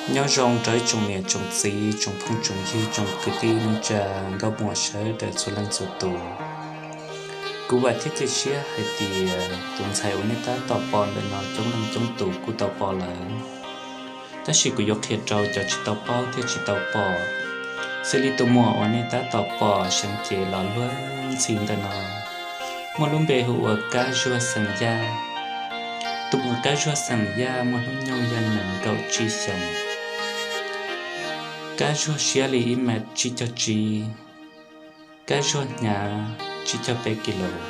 Nyob zoo rau ib tsoom niam tsoom txiv, tsoom phooj tsoom ywg, tsoom kwv tij neej tsa, nkauj muam sawv daws txhua leej txhua tus. Kuv vam thiab cia siab hais tias tus ntxhais uas nej tab tom pom ntawm no coob leej coob tus kuj tau pom lawm, tab sis kuv yuav qhia rau cov tsis tau paub thiab tsis tau pom. Xws li tus muam uas nej tab tom pom seev cev los luag ntxhi ntawm no muaj lub npe hu ua Kab Zuag xeem Yaj. Tus muam Kab Zuag xeem Yaj muaj hnub nyoog yog nees nkaum tsib xyoos. Kab Zuag siab li ib mev tsib caug tsib, Kab Zuag hnyav tsib caug peb kis lus.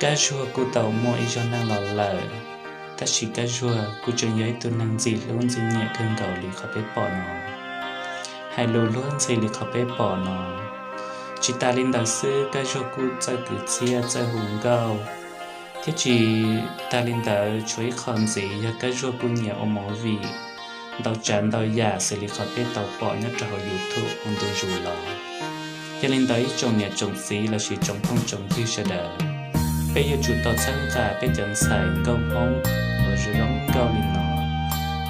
Kab Zuag kuj tau muaj ib zaug neej los lawm, tab sis Kab Zuag kuj tseem yog ib tug neeg ntxim hlub ntxim nyiam kawg nkaus li qhov peb pom no, hais lus luag ntxhi li qhov peb pom no. Tsis tas li ntawd xwb, Kab Zuag kuj txawj kwv txhiaj txawj hu nkauj, thiab tsis tas li ntawd tshuav ib qho ntxiv yog Kab Zuag kuj nyiam ua movie ntau tsav ntau yam xws li qhov peb tau pom nyob rau hauv YouTube ua ntu zus los. Yog li ntawd ib tsoom niam tsoom txiv lossis tsoom phooj tsoom ywg sawv daws, peb yuav tsum tau txhawb nqa peb cov ntxhais nkauj Hmoob uas zoo zoo nkauj li no,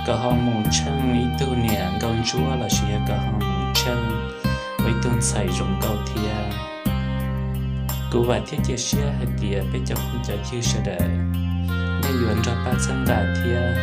kom ho mus tsheej ib tug niam nkauj ntsuab lossis yog kom ho mus tsheej ua ib tug ntxhais zoo nkauj thiab. Kuv vam thiab cia siab hais tias peb cov phooj cov ywg sawv daws, nej yuav nrog pab txhawb nqa thiab.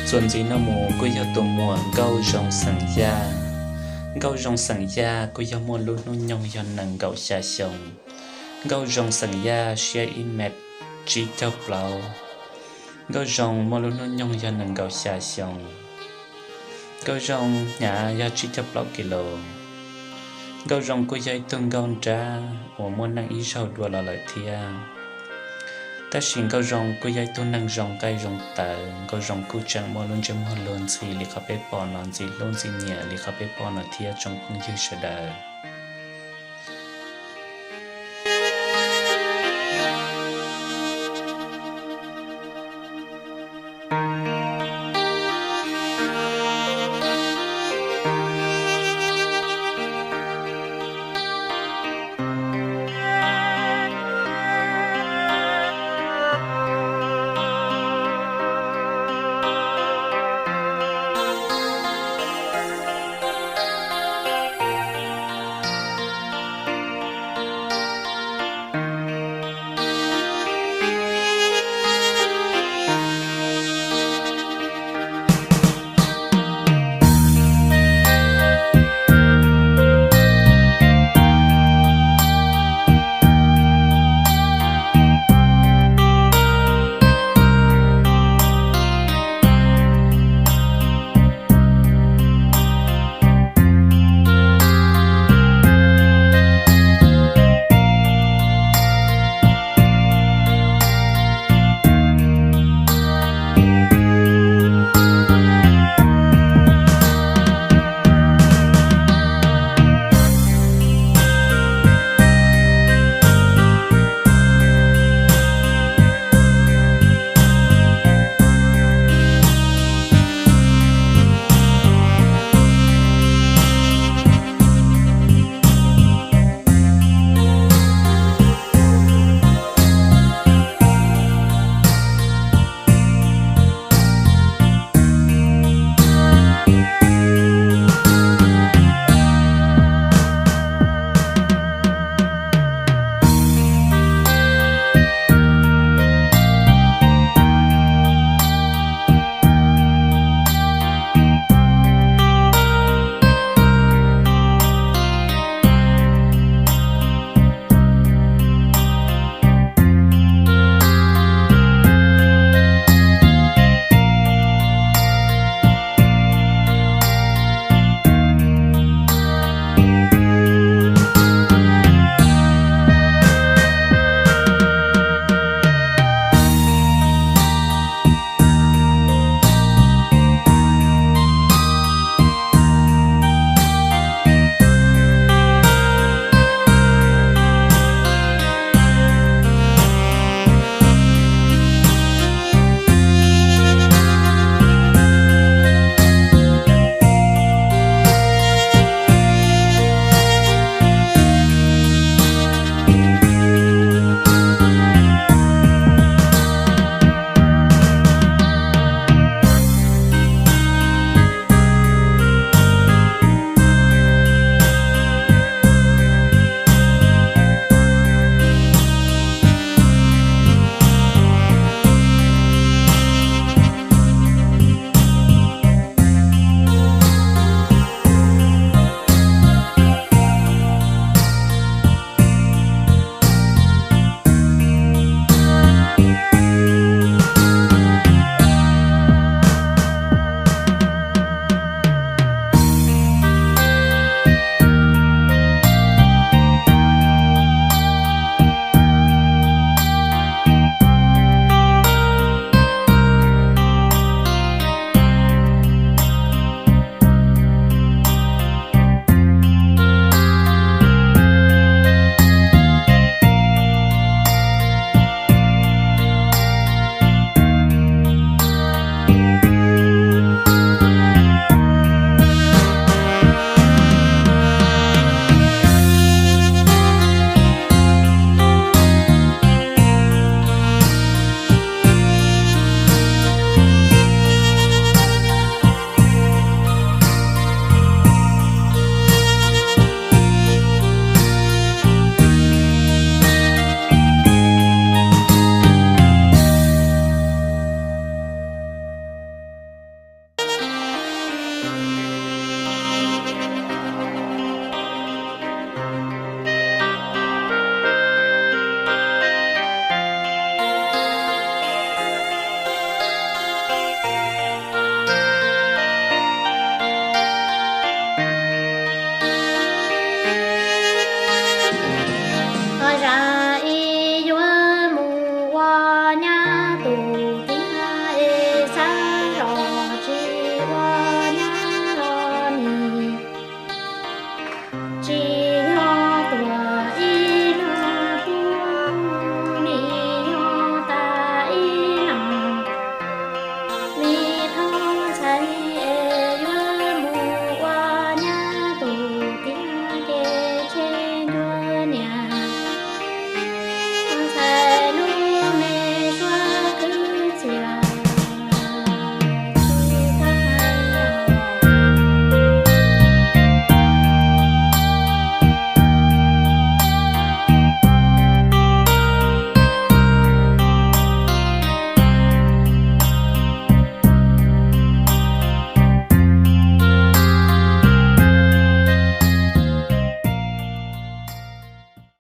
Txuas ntxiv no mus kuj yog tus muam Nkauj Zoo xeem Yaj. Nkauj Zoo xeem Yaj kuj yog muaj lub hnub nyoog yog nees nkaum xya xyoo. Nkauj Zoo xeem Yaj siab ib mev tsib caug plaub. Nkauj Zoo muaj lub hnub nyoog yog nees nkaum xya xyoo. Nkauj Zoo hnyav yog tsib caug plaub kis lus. Nkauj Zoo kuj yog ib tug nkauj nrab uas muaj neej ib zaug dua los lawm thiab. Tab sis Nkauj Zoo kuj yog ib tug neeg zoo nqaij zoo tawv, Nkauj Zoo kuj tseem muaj lub ntsej muag luag ntxhi li qhov peb pom no, ntxim hlub ntxim nyiam li qhov peb pom no thiab tsoom phooj ywg sawv daws.